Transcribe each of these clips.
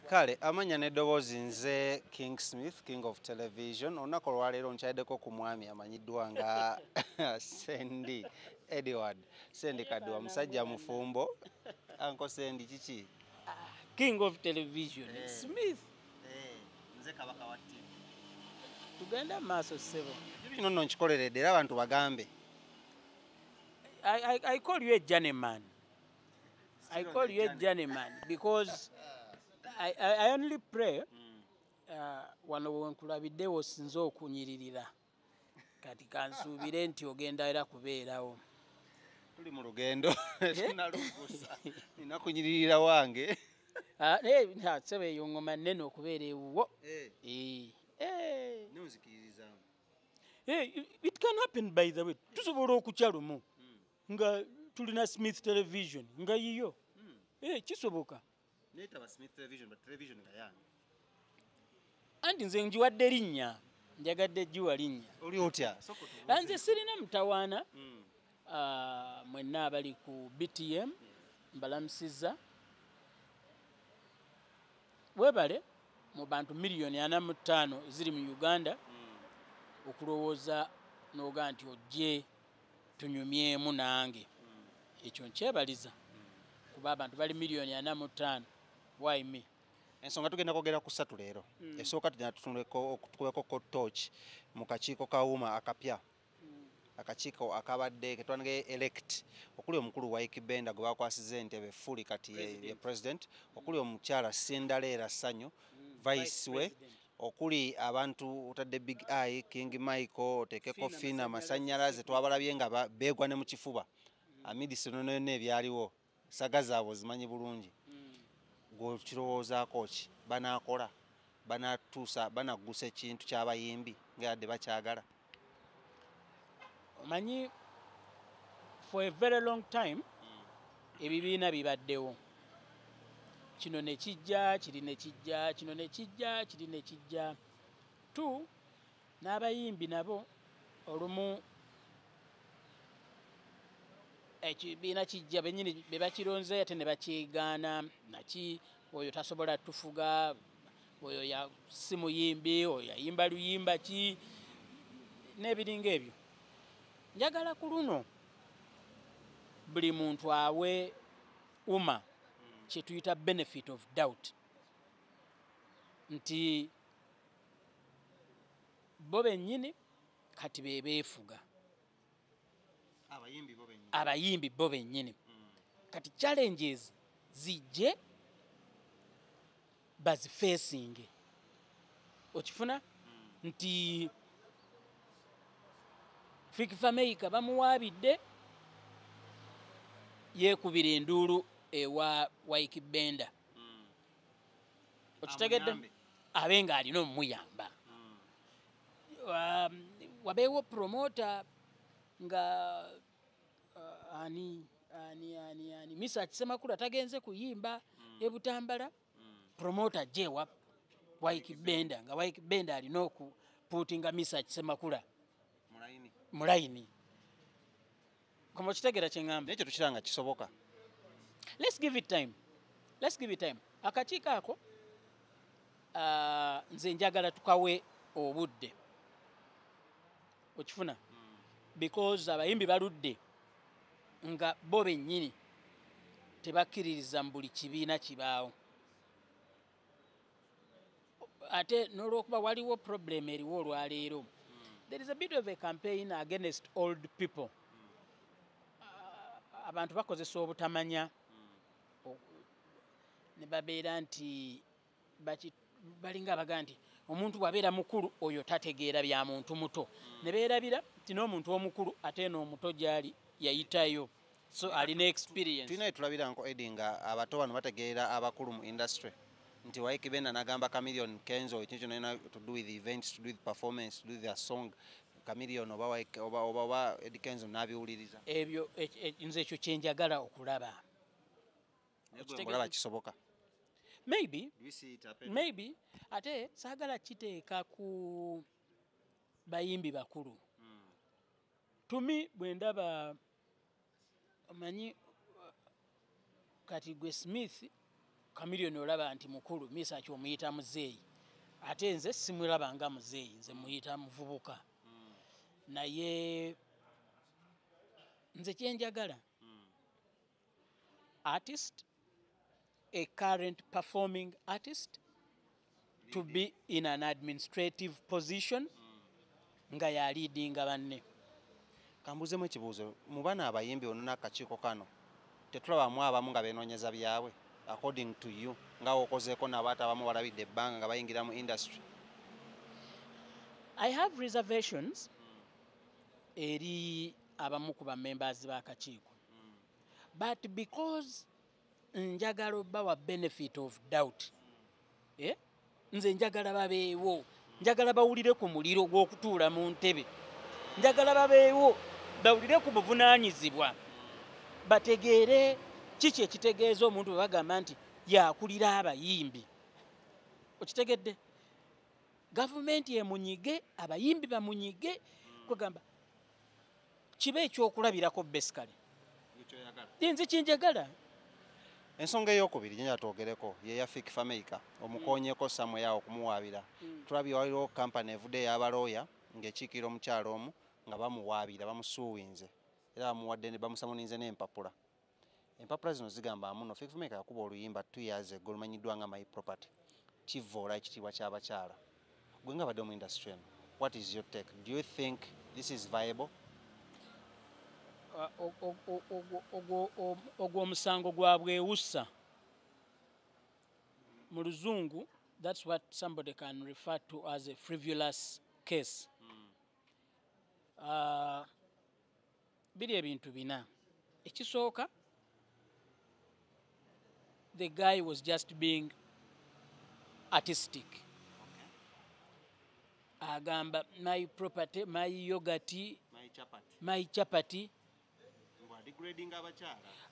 Kale amanya n'eddoboozi, nze King Smith, King of Television. Olunaku olwaleero nkyaddeko ku mwami amanyiddwa nga Sendi Edward Sendi Kaduwa, musajja mufumbo. Uncle Sendi, kiki? King of Television Smith. Nze kabaka wa TV. Tugenda mu maaso, ssebo. Kino nno nkikoleredde era abantu bagambe. I call you a journeyman. I call you a journeyman because I only pray wano wenkulabiddewo sinze okunyiririra, kati kansuubire nti ogenda era kubeerawo. Tuli mu lugendo, tunalugusa, nina kunyiririra wange. Ah, naye ssebo, eyo ngoma nnene okubeera ewuwo. Eh. Nonzikiririzaamu. Eh, it can happen, by the way. Tusobola okukya lumu nga tulina Smith Television nga yiyo. Eh, kisoboka. Neetaba Smith Television, but television nga yange. Anti nze ngiwadde linnya, njagadde giwa linnya. Oli otya? Nze sirina mutawaana. Ah, mwenna abali ku BTM mbalamusizza, webale mu bantu miliyoni 45 eziri mu Uganda okulowooza n'oga nti ojje tunyumyemu nange. Ekyo nkyebaliza, kuba abantu bali miliyoni 45, why me? Ensonga tugenda kwogera ku ssatu leero. Esooka, tugenda tutunuleko, tukubeko torch mu kakiiko ka UMA akapya, akakiiko akabadde ketwange elect, okuli omukulu wa Benda gwe bakwasiza entebe fully, kati ye president, okuli omukyala Cinderella Sanyu, vice we, okuli abantu otadde Big Eye, King Michael, oteekeko Fina Masanyalaze. Twabalabye nga beegwa ne mu kifuba amidst nonona ebyaliwo. Saga zaabwe zimanyi bulungi. Gwekirowoozaako ki? Banaakola, banatuusa, banaggusa ekintu ky'abayimbi nga yadde bakyagala? Omanyi, for a very long time ebibiina bibaddewo, kino ne kijja, kiri ne kijja, kino ne kijja, kiri ne kijja. Two, n'abayimbi nabo olumu ekibiina kijja, bennyini be bakironze ate ne bakyegaana, naki oyo tasobola tufuga, oyo ya si muyimbi, oyo yayimba luyimba ki, n'ebiringa ebyo. Njagala ku luno buli muntu awe UMA kyetuyita benefit of doubt, nti bo bennyini kati be beefuga. Abayimbi bo bennyini. Abayimbi bo bennyini kati challenges zijje bazifacinge. Okifuna nti Fik Fameica bamuwaabidde, yeekubira enduulu ewa Ykee Benda. Okitegedde? Amuyambe. Abe nga alina omuyamba. Wabeewo promoter nga ani ani ani ani Mesach Semakula tagenze kuyimba ebutambala, promoter je wa Ykee Benda, nga Ykee Benda alina okuputinga Mesach Semakula mulayini. Mulayini. Koma okitegeera kyeŋŋamba? Naye ekyo tukiranga kisoboka? Let's give it time, let's give it time. Akakiiko ako, nze njagala tukawe obudde, okifuna? Because abayimbi baludde nga bo bennyini tebakkiririza mu buli kibiina kibaawo, ate n'olwokuba waliwo problem eriwo olwaleero. There is a bit of a campaign against old people. Abantu bakozesa obutamanya ne babeera nti balinga abagaa nti omuntu bw'abeera mukulu oyo tategeera bya muntu muto, ne beerabira nti n'omuntu omukulu ate n'omuto gy'ali yayitayo, so alina experience. Tulina tulabira nko Edi nga abato bano bategeera abakulu mu industry, nti Ykee Benda nagamba Chameleon, Kenzo, ekintu kyonna to do with events, to do with performance, to do with their song, Chameleon oba oba Eddie Kenzo n'abiwuliriza. Ebyo nze ekyo kyenjagala okulaba. Olaba kisoboka? Maybe. Do you see it happen? Maybe. Ate saagala kiteeka ku bayimbi bakulu. Tumi bwe ndaba, omanyi, kati gwe Smith Chameleone olaba nti mukulu, Mesach omuyita muzeeyi, ate nze simulaba nga muzeeyi, nze muyita muvubuka. Naye nze kyenjagala, artist, a current performing artist, to be in an administrative position nga yaleadinga banne. Kambuuzemu ekibuuzo. Mu bano abayimbi ono n'akakiiko kano, tetulabamu abamu nga benoonyeza byabwe? According to you, nga wokozeeko n'abaata abamu balabidde ebbanga nga bayingira mu industry. I have reservations eri abamu ku bamembers b'akakiiko, but because njagala obbawa benefit of doubt, eh? Nze njagala babeewo, njagala bawulire ku muliro gw'okutuula mu ntebe, njagala babeewo bawulire ku buvunaanyizibwa, bategeere kiki ekitegeeza omuntu bwe bagamba nti yakulira abayimbi. Okitegedde? Gavumenti emunyige, abayimbi bamunyige, kwegamba kibe ekyokulabirako. Basically nze kinjagala. Ensonga eyokubiri gyenja twogereko yeya Fik Fameica, omukonyeko somewhere okumuwaabira. Tulabye waliwo kampani evudde ey'abalooya ng'ekiikirira omukyalo omu nga bamuwaabira, bamusuuwinze era bamuwadde, bamusamuninze n'empapula. Empapula zino zigamba muno Fik Fameica yakuba oluyimba 2 years ago olumanyiddwa nga "My Property", kivoola ekitiibwa ky'abakyala. Gwe nga badde mu industry eno, what is your take? Do you think this is viable? Ogwo omusango gwa bwewussa. Mu Luzungu, that's what somebody can refer to as a frivolous case. Biri ebintu bina. Ekisooka, the guy was just being artistic. Agamba "my property", "my yogurt", "my chapati".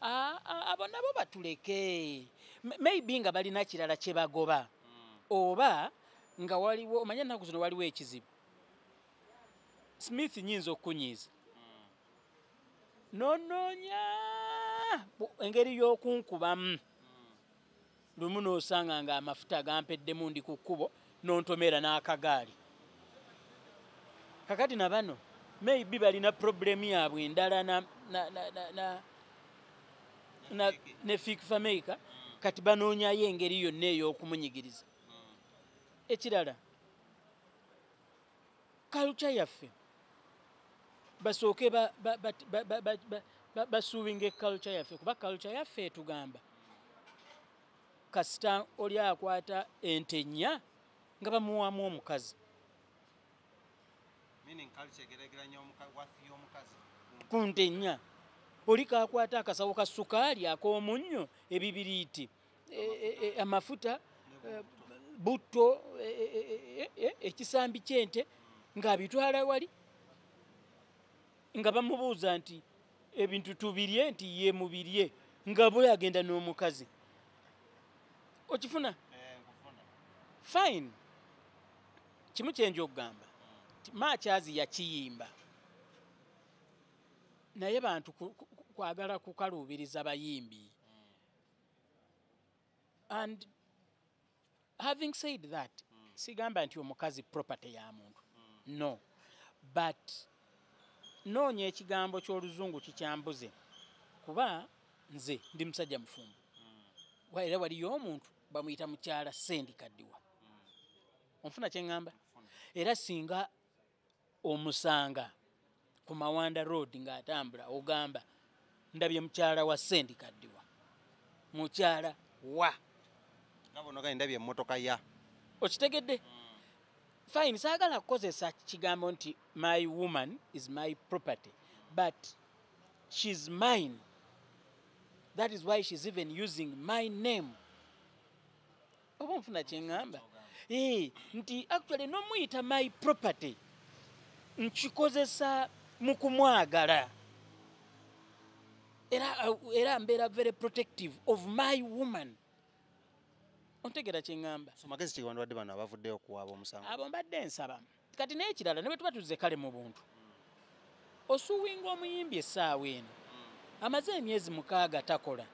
Abo nabo batuleke. Maybe nga balina kirala kye bagoba, oba nga waliwo, omanye ennaku zino waliwo ekizibu, Smith, nyinza okukunyiiza nonoonya engeri y'okunkubamu. Lumu n'osanga nga amafuta gampeddemu, ndi ku kkubo, n'ontomera n'akagaali. Kakati na bano maybe balina problemu yaabwe endala na ne Fik Fameica. Kati banoonyayo engeri yonna ey'okumunyigiriza. Ekirala, culture yaffe, basooke basuubinga eculture yaffe, kuba culture yaffe etugamba kasita oli akwata ente nnya nga bamuwaamu omukazi. Meaning culture egeraageranya worth y'omukazi ku nte nnya. Oli kakwata akasawo ka sukaali, ak'omunnyo, ebibiriiti, amafuta, butto, ekisambi ky'ente, ng'abitwala wali nga bamubuuza nti ebintu tubirye, nti ye mubirye, nga bwe agenda n'omukazi. Okifuna? Nkufuna. Fine. Kimu kyenja okugamba, Makyazi yakiyimba, naye bantu kwagala kukaluubiriza bayimbi. And having said that, sigamba nti omukazi property ya muntu, no, but noonya ekigambo ky'Oluzungu kikyambuze, kuba nze ndi musajja mufumbo. Era waliyo omuntu bamuyita mukyala Sendi Kaddiwa. Onfuna kyeŋŋamba? Era singa omusanga ku Mawanda Road ng'atambula, ogamba ndabye mukyala wa Sendi Kaddiwa, mukyala wa Nga bonoga ndabye emmotoka ya Okitegedde? Fine, saagala kukozesa kigambo nti my woman is my property, but she's mine. That is why she's even using my name. Oba nfuna kyeŋŋamba? Nti actually nomuyita my property nkikozesa mu kumwagala, era mbeera very protective of my woman. Ontegeera kyeŋŋamba? So magezi ki wandibadde bano abavuddeyo okuwaaba omusango? Abo mbadde nsaba kati n'ekirala, ne bwe tuba tuzze kale mu buntu, osuwinga omuyimbi essaawa eno amaze emyezi 6 takola.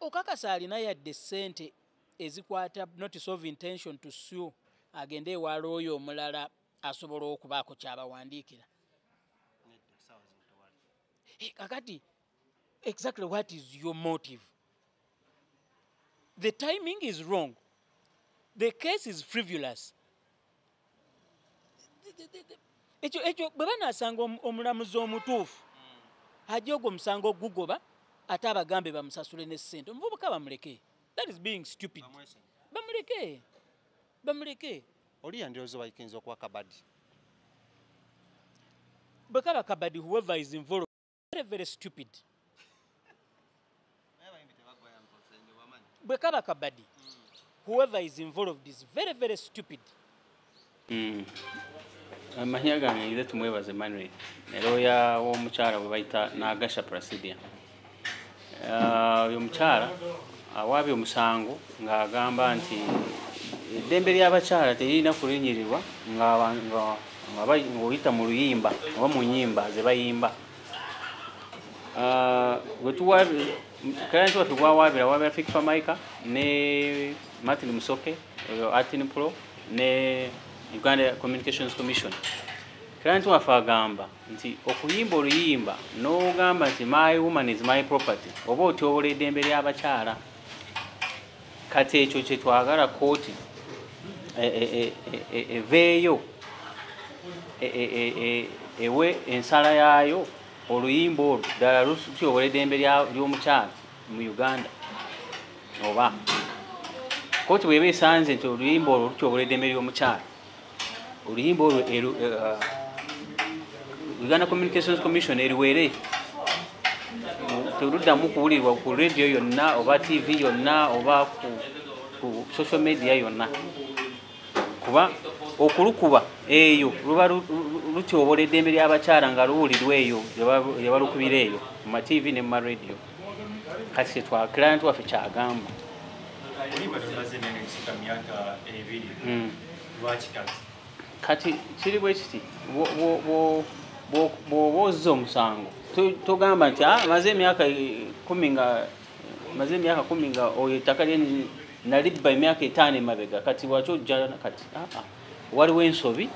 Okakasa alina yadde ssente ezikwata notice of intention to sue, agende ewa looya omulala asobola okubaako kyabawandiikira. Kakati exactly what is your motive? The timing is wrong. The case is frivolous. Ekyo bwe banaasanga omulamuzi omutuufu ajja ogwo omusango ogugoba, ate abagambe bamusasule ne ssente, omuvubuka bamuleke. That is being stupid. Bamuleke, bamuleke. Oli yandirowooza bayinza okuba kabadi. Bwe kaba kabadi, whoever is involved, very very stupid. Bwe kaba kabadi, whoever is involved is very very stupid. Amanya gange nze Tumwebaze Emmanuel, looya w'omukyala bwe bayita Nagasha Prasidia. Oyo omukyala awaabye omusango ng'agamba nti eddembe ly'abakyala teririna kulinyirirwa ng'oyita mu luyimba oba mu nnyimba ze bayimba. Client waffe gwawaabira waabira Fik Fameica ne Martin Musoke oyo Artin Pro ne Uganda Communications Commission. Client waffe agamba nti okuyimba oluyimba n'ogamba nti my woman is my property oba otyobola eddembe ly'abakyala. Kati ekyo kye twagala kooti eveeyo ewe ensala yaayo, oluyimba olwo ddala lutyobola eddembe ly'omukyala mu Uganda. Oba kooti bw'eba esanze nti oluyimba olwo lutyobola eddembe ly'omukyala, oluyimba olwo Uganda Communications Commission eriwere, teruddamu kuwulirwa ku radio yonna oba TV yonna oba ku social media yonna, kuba okulukuba eyo luba lutyobola eddembe ly'abakyala nga luwulirwa eyo gye balukubira eyo mu ma TV ne mu ma radio. Kati client waffe kyagamba. Kati kiri bwe kiti, bw'oba ozza omusango togamba nti maze emyaka 10 nga maze emyaka 10 nga oyo ettaka lye nalibba emyaka 5 emabega, kati lwaki ojja kati? Waliwo ensobi,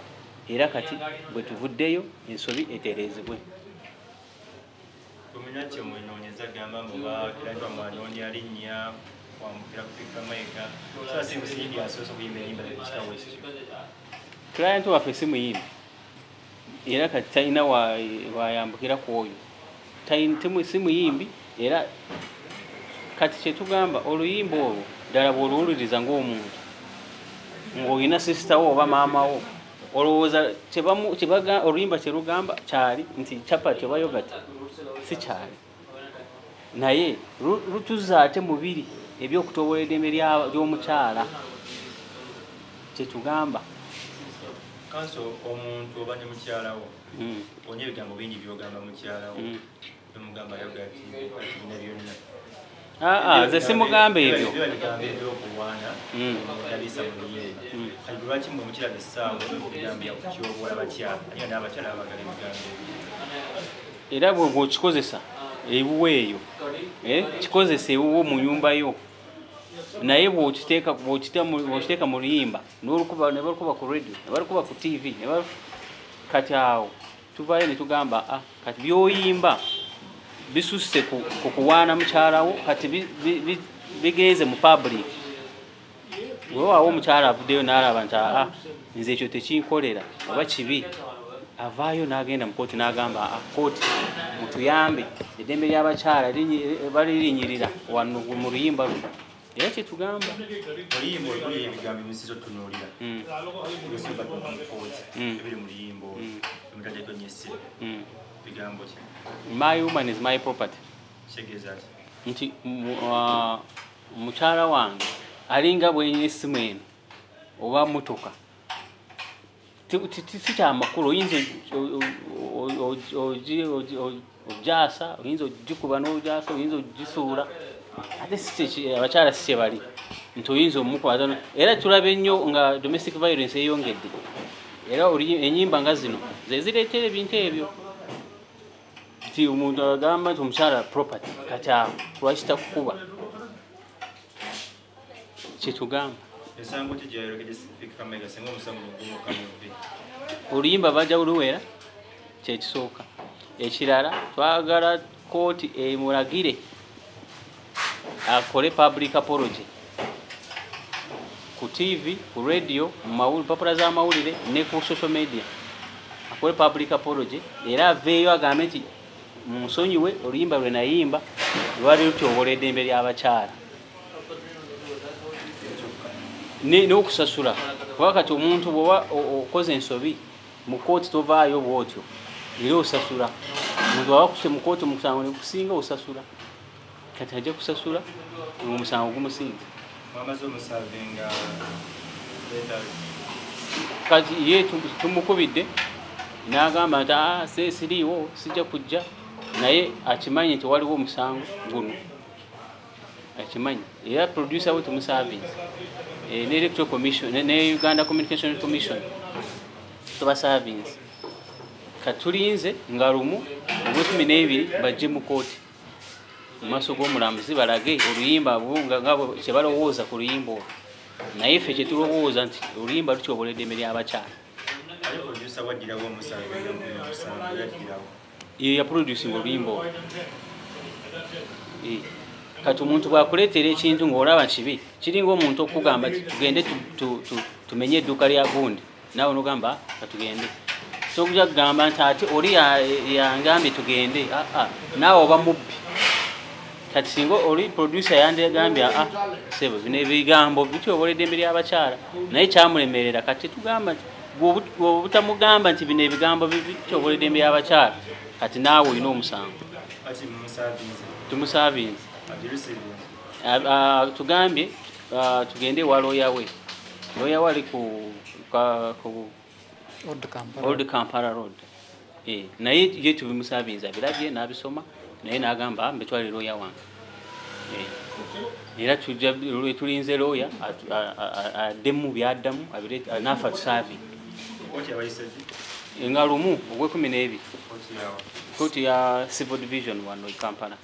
era kati bwe tuvuddeyo ensobi etereezebwe. Client waffe si muyimbi, era kati talina wayambukira ku oyo, si muyimbi. Era kati kyetugamba oluyimba olwo ddala bw'oluwuliriza ng'omuntu ng'olina sisita wo oba maama wo, olowooza oluyimba kyerugamba kyali nti chapati oba yogati? Si kyali, naye lutuzza ate mubiri ebyokutobola eddembe ly'omukyala kyetugamba. Kanso omuntu oba ne mukyala wo, onye ebigambo bingi by'ogamba mukyala wo, omugamba yogati bina byonna. Nze simugamba ebyo. Biba bigambo ebyokulwana ndabisa mu luyimba. Kati lwaki mmwe mukiraba essaawa ebigambo byakutyobola bakyala, naye nga n'abakyala baagala ebigambo ebyo? Era bw'okikozesa ewuwo eyo, kikozesa ewuwo mu nnyumba yo, naye bw'okiteeka mu luyimba n'olukuba ne balukuba ku radio ne balukuba ku TV, kati awo tuvaayo ne tugamba kati by'oyimba bisusse ku kuwaana mukyala wo, kati bigenze mu public. Weewaawo omukyala avuddeyo n'alaba nti nze ekyo tekinkolera oba kibi, avaayo n'agenda mu kooti n'agamba kooti mutuyambe, eddembe ly'abakyala balirinyirira wano mu luyimba luno. Era kyetugamba oluyimba oluli ebigambo ebisinza otunuulira ebisinga mu kooti ebiri mu luyimba olwo emutaddeko nnyo essira, bigambo ki? My woman is my property. Kitegeeza ki? Nti mukyala wange alinga bw'enyina essimu eno oba mmotoka, si kyamakulu, oyinza ogyasa, oyinza ogikuba n'ogyasa, oyinza ogisuula, ate abakyala si kye bali nti oyinza omukwata. Era tulaba ennyo nga domestic violence eyongedde, era ennyimba nga zino ze zireetera ebintu ebyo, nti omuntu agamba nti omukyala property, kati awo lwaki takukuba? Kyetugamba. Emisango ki gyayolekedde Fik Fameica singa omusango gumukamudde? Oluyimba bajja kuluwera, kyekisooka. Ekirala twagala kooti emulagire akole public apology ku TV, ku radio, mu mpapula z'amawulire ne ku social media. Akole public apology era aveeyo agambe nti munsonyiwe oluyimba lwe nayimba lwali lutyobola eddembe ly'abakyala. N'okusasula kuba kati omuntu bw'oba okoze ensobi mu kooti tovaayo bw'otyo era osasula. Omuntu bw'aba akuse mu kooti omusango ne gukusinga osasula. Kati ajja kusasula omusango gumusinga. Mwamaze omusavinga letters. Kati ye tumukubidde n'agamba nti siriiwo sijja kujja, naye akimanyi nti waliwo omusango guno, akimanyi. Era producer we tumusavinze ne Electoral Commission ne Uganda Communication Commission tubasavinze. Katulinze nga lumu ogw'ekumi n'ebiri bajje mu kooti mu maaso g'omulamuzi balage oluyimba nga kye balowooza ku luyimba olwo, naye ffe kye tulowooza nti oluyimba lutyobola eddembe ly'abakyala. Ye yaproducinga oluyimba olwo. Kati omuntu bw'akuleetera ekintu ng'olaba kibi, kiringa omuntu okugamba nti tugende tumenye edduuka lya gundi, naawe n'ogamba katugende. Tojja kugamba nti ate oli yangambye tugende, naawe oba mubbi. Kati singa oli producer yandigambye ssebo bino ebigambo bityobola eddembe ly'abakyala, naye kyamulemerera. Kati tugamba nti bw'obutamugamba nti bino ebigambo bityobola eddembe ly'abakyala, kati naawe olina omusango. Tumusavinze. Tugambye tugende ewa looya we. Looya we ali ku Old Kampala Road. Naye ye tubimusavinze abirabye n'abisoma, naye n'agamba mbetwale looya wange. Era tulinze looya addemu byaddamu naafe atusavinge. Nga lumu ogw'ekumi n'ebiri kooti ya Civil Division wano e Kampala.